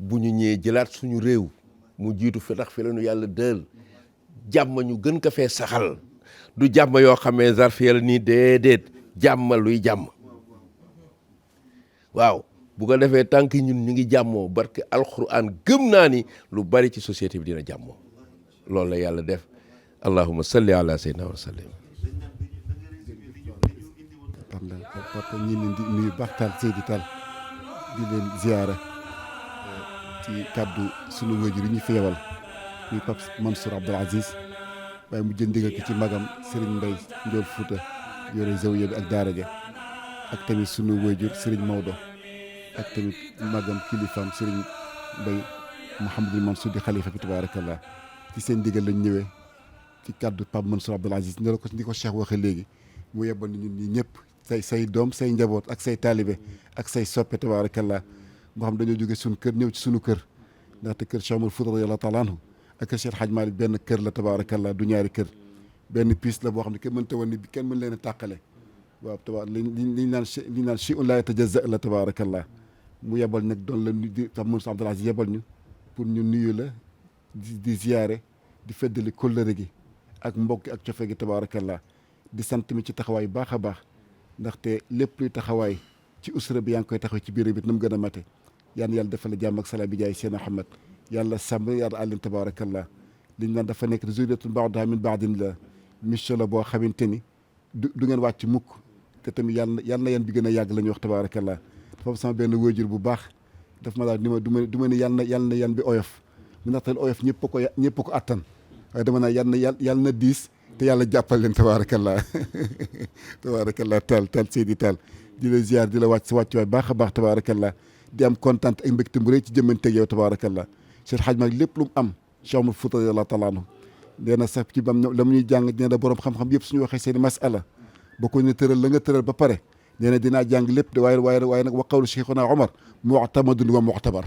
bu ñu ñëwee jëlaat suñu réew mu jiitu fi tax fi la ñu yàlla dël jàmm ñu gën ko fee saxal du jàmm yoo xamee zarfiya la nii déedéet jàmm luy jàmm waaw bu ko defee tànk ñun ñu ngi jàmmoo barke alquran gëm naa ni lu bari ci société bi dina jàmmoo loolu la yàlla def allahumma salli ala sayyidina wa sallim. parce que ñi leen di nuyu baax Tall Seydi Tall di leen ziyaara ci kàddu sunu wajur yi ñu fi yebal muy Pape Mansour Abdoul Aziz waaye mu jël ndigal ko ci magam Serigne Mbaye Ndiol Fouta yore zawiya bi ak daara ja ak tamit sunu wajur Serigne Maodo ak tamit magam kilifaam Serigne Mbaye Mouhamadul Mansour di xalifa bi tabaarakallah ci seen ndigal lañ ñëwee ci kàddu Pape Mansour Abdoul Aziz ne la ko ni ko Cheikh waxee léegi mu yebal ni ñun ñi ñëpp say doom say njaboot ak say taalibe ak say soppe tabaarakallah moo xam dañoo jóge suñu kër ñëw ci suñu kër ndaxte kër Cheikh Oumar Fouta radiyallahu taala anhu ak kër Cheikh Hadj Malick benn kër la tabaarakallah du ñaari kër benn piis la boo xam ne kenn mënta woon ni kenn mën leen a tàqale waaw liñ naan shay'un laa yatajazza la tabaarakallah mu yebal nag doon la di Pape Mansour Abdoul Aziz yebal ñu pour ñu nuyu la di ziyaare di feddali kóllëre gi ak mbokk ak cofe gi tabaarakallah di sant mi ci taxawaay baax a baax ndaxte lépp luy taxawaay ci usra bi yaa ngi koy taxaw ci biir bi na mu gën a mate yaan yàlla defal la jàmm ak salaam bi jaay seen Ahmad yàlla sàmm yàlla àllin tabaarakallah liñ naan dafa nekk zurriyatun ba'duhaa min ba'din la mission la boo xamante ni du ngeen wàcc mukk te tamit yàlla na yan bi gën a yàgg la ñuy wax tabaarakallah dafa sama benn wóojur bu baax daf ma daal ni ma du ma ne yàlla na yan bi oyof mu ndaxte oyof ñëpp ko attan waaye dama naa yàlla na diis te yàlla jàppal leen tabaarakallah tabaarakallah Tall Seydi Tall di la ziar di la wàcc sa wàcc waay baax a baax tabaarakallah di am kontaan ak mbégte bu rëy ci jëmmanteeg yow tabaarakallah Cheikh Hadj Malick lépp lu mu am Cheikh Oumar Fouta radiyallahu taala anhu nee na sax ci bam la mu ñuy jàng nee na borom xam-xam yëpp suñu waxee seen i masala ba ko ne tëral la nga tëral ba pare nee na dinaa jàng lépp de waaye nag wa qawlu Cheikhuna Omar mu'tamadun wa mu'tabar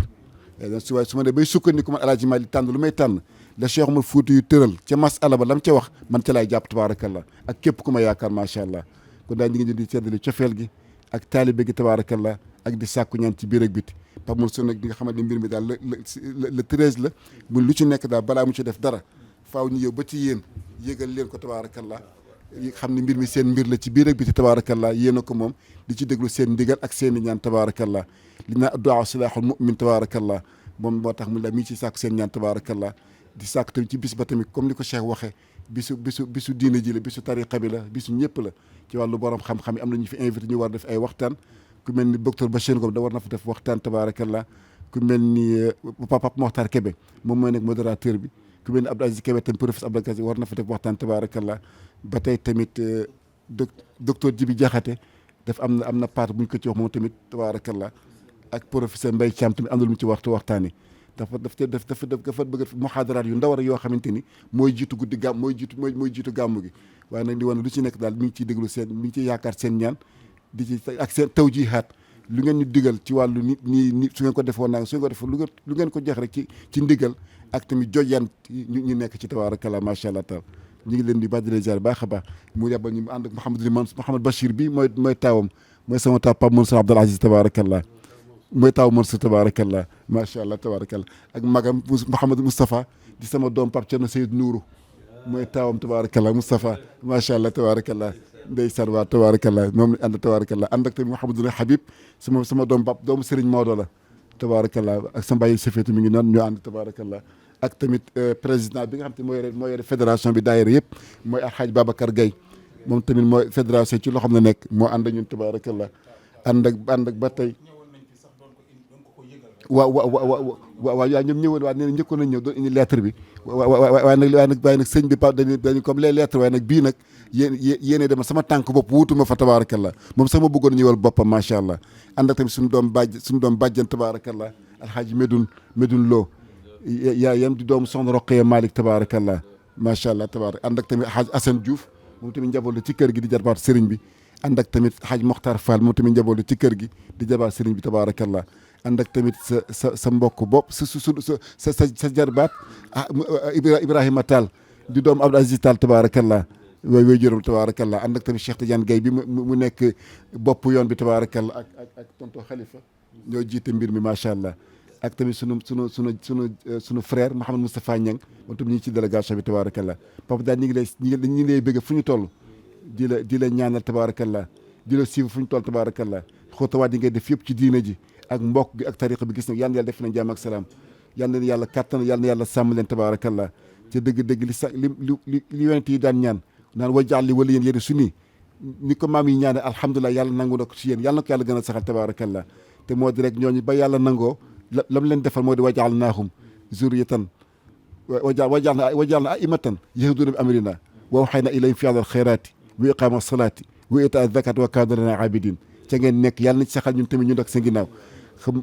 su ma ne bay sukkandiku man El Hadj Malick tànn lu may tànn la Cheikh Oumar Fouta yu tëral ca masala ba la mu ca wax man ca laay jàpp tabaarakallah ak képp ku ma yaakaar macha allah kon daal ñu ngi di seddali cofeel gi ak taalibe gi tabaarakallah ak di sàkku ñaan ci biir ak biti Pape Mansour nag di nga xamante ne mbir mi daal le 13 la mu lu ci nekk daal balaa mu ci def dara faaw ñu yow ba ci yéen yégal leen ko tabaarakallah xam ne mbir mi seen mbir la ci biir ak biti tabaarakallah yéen a ko moom di ci déglu seen ndigal ak seen i ñaan tabaarakallah li naa du'a silahul mu'min tabaarakallah moom moo tax mu la mi ci sàkku seen ñaan tabaarakallah di sàkku tamit ci bis ba tamit comme ni ko Cheikh waxee bisu diine ji la bisu tariqa bi la bisu ñëpp la ci wàllu borom xam-xam yi am na ñu fi invité ñu war def ay waxtaan ku mel ni docteur Bachir Ngom da war na fa def waxtaan tabaarakallah ku mel ni Papa Mokhtar Kébé moom mooy nekk modérateur bi ku mel ni Abdou Aziz Kébé tamit professeur Abdou Aziz war na fa def waxtaan tabaarakallah ba tey tamit docteur Djibi Diakhaté daf am na part bu ñu ko ci wax moom tamit tabaarakallah ak professeur Mbaye Thiam tamit am na lu mu ci waxtaani dafa bëgg muhaadaraat yu ndaw yoo xamante ni mooy jiitu guddi gàmm mooy jiitu gàmmu gi waaye nag di wane lu ci nekk daal mi ngi ciy déglu seen mi ngi ciy yaakaar seen ñaan di ci ak seen tawjihaat lu ngeen ñu digal ci wàllu nit ñi su ngeen ko defoon naa su ngeen ko def lu ngeen ko jox rek ci ndigal ak tamit jojjan ñu nekk ci tabaarakallah macha allah taala ñu ngi leen di baax di leen ziar baax a baax mu yàbbal ñu ànd ak Mouhamad Bachir bi mooy taawam mooy sama taw Pape Mansour Abdoul Aziz tabaarakallah mooy taw Mansour tabaarakallah macha allah tabaarakallah ak magam Mouhamadou Moustapha di sama doom Pape Thierno Seydou Nourou mooy taawam tabaarakallah Moustapha macha allah tabaarakallah ndeysaan waa tabaarakallah moom la ànd tabaarakallah ànd ak tamit Mouhamadou Habib sama doom Pape doomu Serigne Maodo la tabaarakallah ak sama bàyyi safeetu mi ngi noonu ñoo ànd tabaarakallah ak tamit président bi nga xam te moo yore fédération bi daayira yëpp mooy Alhaaj Babacar Gaye moom tamit mooy fédération ci loo xam ne nekk moo ànd ak ñun tabaarakallah ànd ak ba tey waaw ñoom ñëwoon waaw nee na njëkkoon nañ ñëw doon indi lettre bi waaye nag sëñ bi pa dañu comme les lettres waaye nag bii nag yéene dema sama tànk bopp wuutuma fa tabaarakallah moom sama bëggoon ñëwal boppam macha allah ànd ak tamit suñu doom bàjjen tabaarakallah alhaaji Medoune Lo yam di doomu soxna Roqaya Malick tabaarakallah macha allah tabarak ànd ak tamit alhaaji Assane Diouf moom tamit njaboot la ci kër gi di jarbaat sëriñ bi ànd ak tamit alhaaji Mokhtar Fall moom tamit njaboot la ci kër gi di jarbaat sëriñ bi tabaarakallah ànd ak tamit sa mbokk bopp sa jarbaat Ibrahima Tall di doomu Abdou Aziz Tall tabaarakallah way juróom tabaarakallah ànd ak tamit Cheikh Tidiane Gaye bi mu nekk bopp yoon bi tabaarakallah ak tonton Khalifa ñoo jiite mbir mi macha allah ak tamit sunu frère Mouhamed Moustapha Niang moom tamit ñu ngi ci délégation bi tabaarakallah papa daal ñu ngi lay bëgg fu ñu toll di la ñaanal tabaarakallah di la suivre fu ñu toll tabaarakallah xóotawaat yi ngay def yëpp ci diina ji ak mbokk gi ak tariqa bi gis na yàlla def na jàmm ak salaam yàlla na yàlla kàttan yàlla na yàlla sàmm leen tabaarakallah te dëgg-dëgg li yonent yi daan ñaan naan wajaal li wala yéen su nii ni ko maam yi ñaane alhamdulilah yàlla nangu na ko ci yéen yàlla na ko yàlla gën a saxal tabaarakallah te moo di rek ñooñu ba yàlla nangoo lam leen defal moo di wajaal naahum zurriyatan wajaal na aimatan yahduuna bi amrina wa awxayna ilayhim fi al xayraati wa iqaama salaati wa itaa zakat wa kaanu lana abidin ca ngeen nekk yàlla na ci saxal ñun tamit ñu nekk seen ginnaaw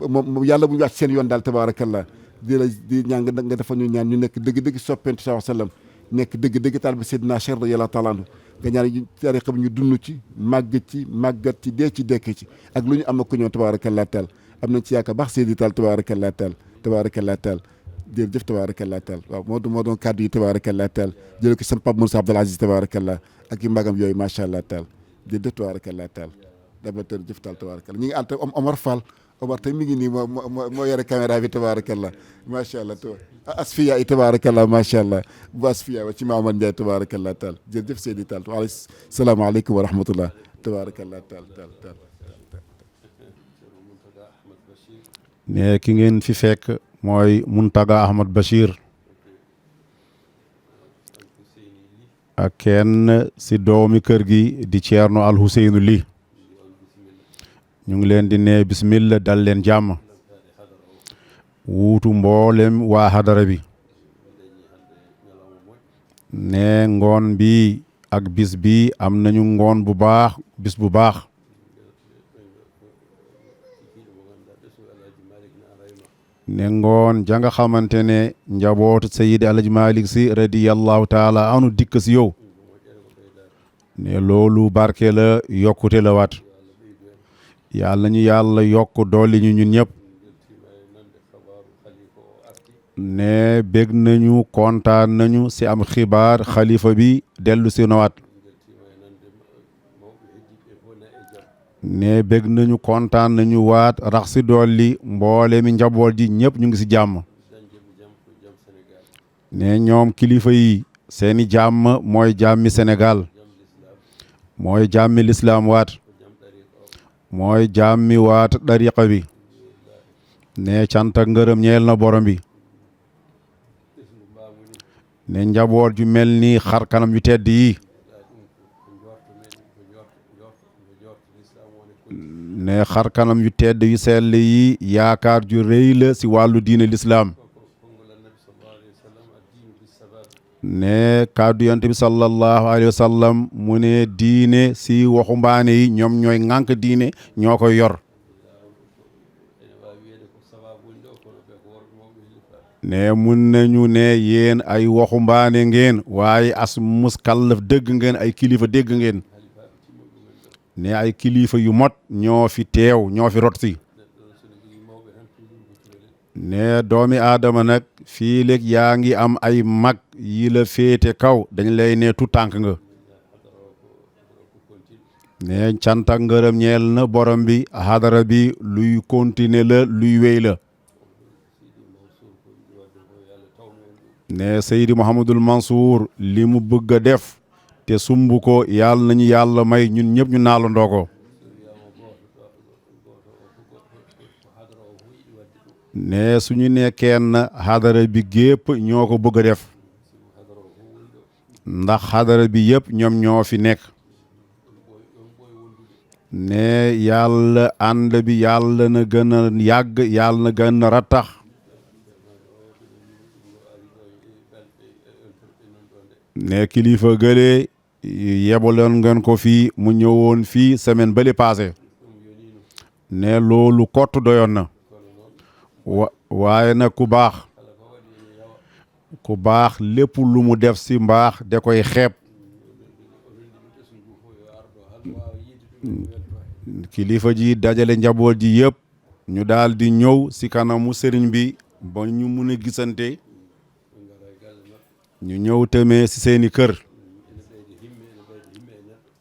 moom yàlla bu ñu wàcc seen yoon daal tabaarakallah di ñaan nga defal ñu ñaan ñu nekk dëgg-dëgg soppent sallallahu alayhi wa sallam nekk dëgg-dëgg taal bi Seydina Cheikh radiyallahu taala anhu nga ñaan tariqa bi ñu dund ci màggat ci dee ci dekk ci ak lu ñu am ak ko ñoom tabaarakallah taal am nañ ci yaakaar baax Seydi Taal tabaarakallah taal jërëjëf tabaarakallah taal waaw moo doon kàddu yi tabaarakallah taal jële ko sama Pape Moussa Abdoul Aziz tabaarakallah ak i magam yooyu macha allah taal jërëjëf tabaarakallah taal dama tër jëf taal tabaarakallah ñu ngi ànd Omar Fall Omar tey mi ngi nii moo yore caméra bi tabaarakallah macha allah asfiya yi tabaarakallah macha allah bu asfiya wa ci Maamad Ndiaye tabaarakallah taal jërëjëf Seydi Taal salaamaaleykum wa rahmatullah tabaarakallah taal ne ki ngeen fi fekk mooy Muntaga Ahmad Bachir ak kenn si doomi kër gi di Ceerno Al Huseynu Li ñu ngi leen di ne bismillah dal leen jàmm wuutu mboolem waa hadara bi ne ngoon bi ak bis bi am nañu ngoon bu baax bis bu baax ne ngoon janga xamante ne njabootu Seydi Alhaji Malick Sy radiyallahu taala anu dikk si yow ne loolu barke la yokkute la waat yàlla ñu yàlla yokk dooli ñu ñun ñëpp ne bég nañu kontaan nañu si am xibaar xalifa bi dellu si nawaat ne bég nañu kontaan nañu waat rax si dolli mboole mi njaboot ji ñëpp ñu ngi si jàmm ne ñoom kilifa yi seeni jàmm mooy jàmmi Sénégal mooy jàmmi lislaam waat mooy jàmmi waat dariqa bi ne cant ak ngërëm ñeel na borom bi ne njaboot ju mel ni xar kanam yu tedd yi ne xar kanam yu tedd yu sell yi yaakaar ju rëy la si wàllu diine lislaam ne kàddu yonent bi sallallahu alayhi wa sallam mu ne diine si waxumbaane yi ñoom ñooy ŋànk diine ñoo koy yor ne mun nañu ne yéen ay waxumbaane ngeen waaye as muskallaf dëgg ngeen ay kilifa dégg ngeen ne ay kilifa yu mot ñoo fi teew ñoo fi rot si ne doomi aadama nag fii léeg yaa ngi am ay mag yi la féete kaw dañ lay ne tu tànk nga ne cant ak ngërëm ñeel na borom bi hadara bi luy continuer la luy wéy la ne Seydi Mouhamadul Mansour li mu bëgg a def te sumb ko yàlla nañu yàlla may ñun ñëpp ñu naalandoo ko ne suñu ne kenn hadara bi gépp ñoo ko bëgg a def ndax hadara bi yëpp ñoom ñoo fi nekk ne yàlla ànd bi yàlla na gën a yàgg yàlla na gën a rattax ne kilifa gële yebaloon ngeen ko fii mu ñëwoon fii semaine bale passé ne loolu kott doyoon na waaye nag ku baax lépp lu mu def si mbaax da koy xeeb kilifa ji dajale njaboot ji yëpp ñu daal di ñëw si kanamu sëriñ bi ba ñu mun a gisante ñu ñëw tamit si seeni kër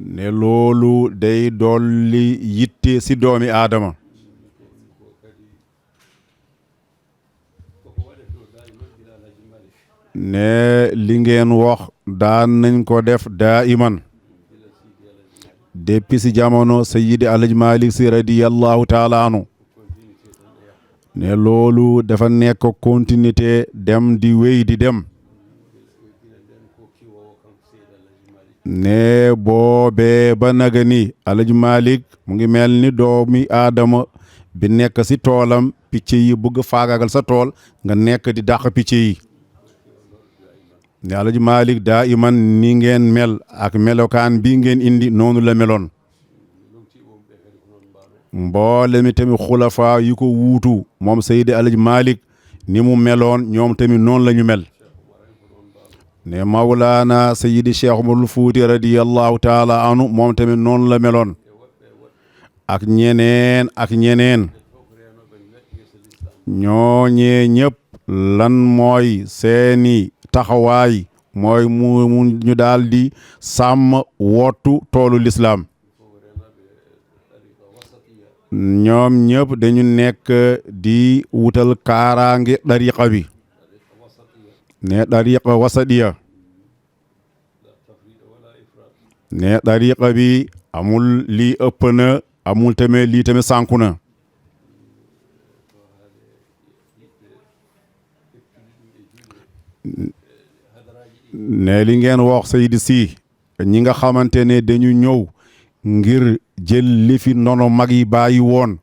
ne loolu day dolli yitte si doomi aadama ne li ngeen wax daan nañ ko def daa iman depuis si jamono Sayyidi Alhaji Malick Sy radiyallahu taala anu ne loolu dafa nekk continuité dem di wéy di dem ne boobee ba naga ni Alhaji Malick mu ngi mel ni doomi aadama bi nekk si toolam picc yi bëgg faagagal sa tool nga nekk di dàq picc yi ne Alhaji Malick daa iman ni ngeen mel ak melokaan bi ngeen indi noonu la meloon mboole mi tamit xulafa yu ko wuutu moom Seydi Alhaji Malick ni mu meloon ñoom tamit noonu la ñu mel ne Mawlaana Seydi Cheikh Umarul Fuuti radiyallahu taala anu moom tamit noonu la meloon ak ñeneen ñooñee ñëpp lan mooy seeni taxawaay mooy mu ñu daal di sàmm wottu toolu lislaam ñoom ñëpp dañu nekk di wutal kaaraange dariqa bi ne dariqa wasadiya ne dariqa bi amul lii ëpp na amul tamit lii tamit sànku na ne li ngeen wax Seydi Sy ñi nga xamante ne dañu ñëw ngir jël li fi nono mag yi bàyyi woon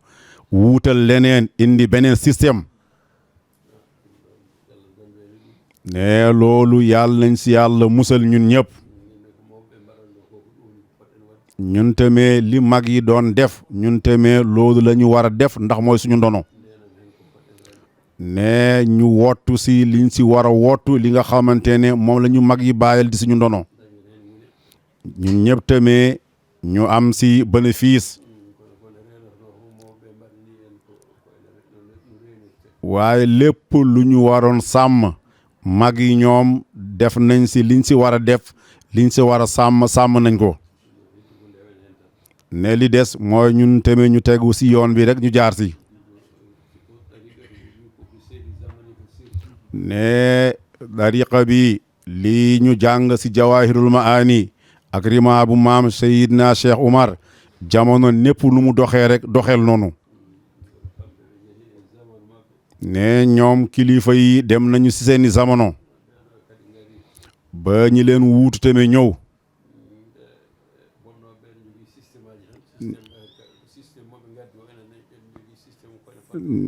wuutal leneen indi beneen système ne loolu yàlla nañ si yàlla musal ñun ñëpp ñun tamit li mag yi doon def ñun tamit loolu la ñu war a def ndax mooy suñu ndono ne ñu wottu si liñ si war a wottu li nga xamante ne moom la ñu mag yi bàyyal di suñu ndono ñun ñëpp tamit ñu am si bénéfice waaye lépp lu ñu waroon sàmm mag yi ñoom def nañ si liñ si war a def liñ si war a sàmm nañ ko ne li des mooy ñun tamit ñu tegu si yoon bi rek ñu jaar si ne dariqa bi lii ñu jàng si jawahirul maani ak rima bu maam Seydina Cheikh Oumar jamono népp nu mu doxee rek doxel noonu ne ñoom kilifa yi dem nañu si seeni jamono ba ñi leen wuutu tamit ñëw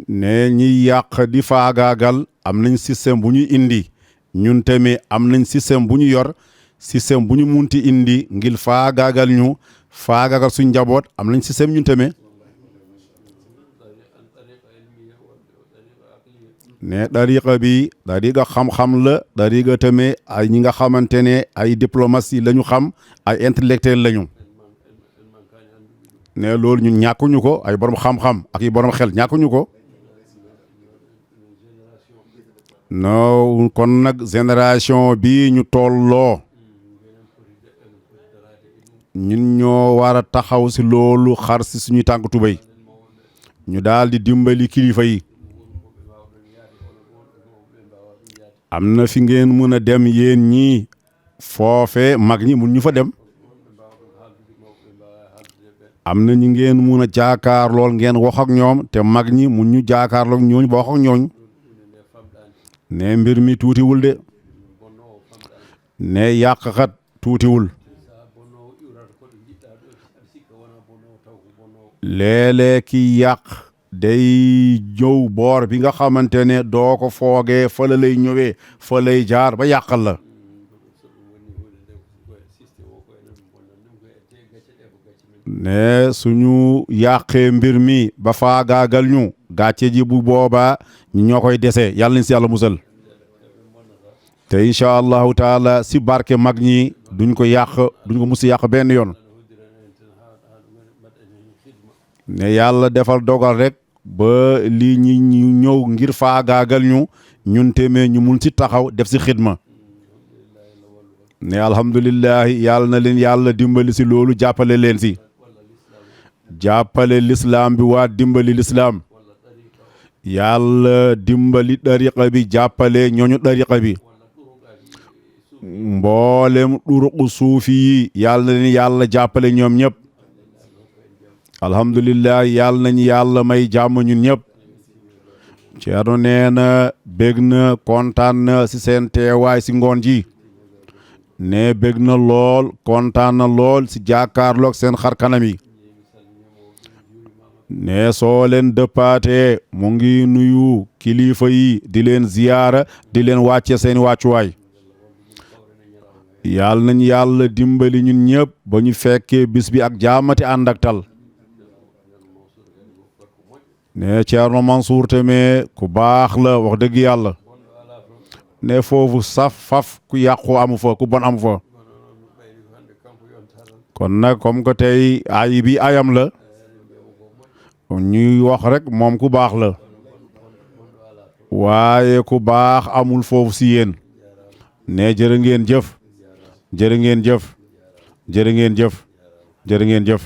ne ñi yàq di faagaagal am nañ système bu ñu indi ñun tamit am nañ système bu ñu yor système bu ñu munti indi ngir faagaagal ñu faagaagal suñ njaboot am nañ système ñun tamit ne dariqa bi dariqa xam-xam la dariqa tamit ay ñi nga xamante ne ay diplomatie la ñu xam ay intellectuel lañu ne loolu ñun ñàkkuñu ko ay borom xam-xam ak yi borom xel ñàkkuñu ko no kon nag génération bi ñu tolloo ñun ñoo war a taxaw si loolu xar si suñuy tànk tubéy ñu daal di dimbali kilifa yi am na fi ngeen mën a dem yéen ñii foofe mag ñi mun ñu fa dem am na ñi ngeen mun a jaakaar lool ngeen wax ak ñoom te mag ñi mun ñu jaakaar lool ñooñu ba wax ak ñooñu ne mbir mi tuutiwul de ne yàqkat tuutiwul léeg-léeg ki yàq day ñëw boor bi nga xamante ne doo ko foogee fa la lay ñëwee fa lay jaar ba yàqal la ne suñu yàqee mbir mi ba faagaagal ñu gàcce ji bu boobaa ñu ñoo koy desee yàlla nañ si yàlla musal te incha allahu taala si barke mag ñi duñ ko yàq duñ ko mus yàq benn yoon ne yàlla defal dogal rek ba lii ñi ñu ñëw ngir faagaagal ñu ñun téemee ñu mun si taxaw def si xidma ne alhamdulillahi yàlla na leen yàlla dimbali si loolu jàppale leen si jàppale lislaam bi waa dimbali lislaam yàlla dimbali dariqa bi jàppale ñooñu dariqa bi mboolem duruqu suufi yi yàlla na leen yàlla jàppale ñoom ñëpp alhamdulillah yàlla nañu yàlla may jàmm ñun ñëpp Ceerno nee na bég na kontaan na si seen teewaay si ngoon ji ne bég na lool kontaan na lool si jàkkaarloog seen xar kanam yi ne soo leen dëppaatee mu ngi nuyu kilifa yi di leen ziyaara di leen wàcce seeni wàccuwaay yàlla nañ yàlla dimbali ñun ñëpp ba ñu fekkee bis bi ak jaamati ànd ak tal ne Ceerno Mansour tamit ku baax la wax dëgg yàlla ne foofu saf faf ku yàqu amu fa ku bon amu fa kon nag comme que tey ay bi ayam la ñuy wax rek moom ku baax la waaye ku baax amul foofu si yéen ne jërë ngeen jëf jërë ngeen jëf jërë ngeen jëf jërë ngeen jëf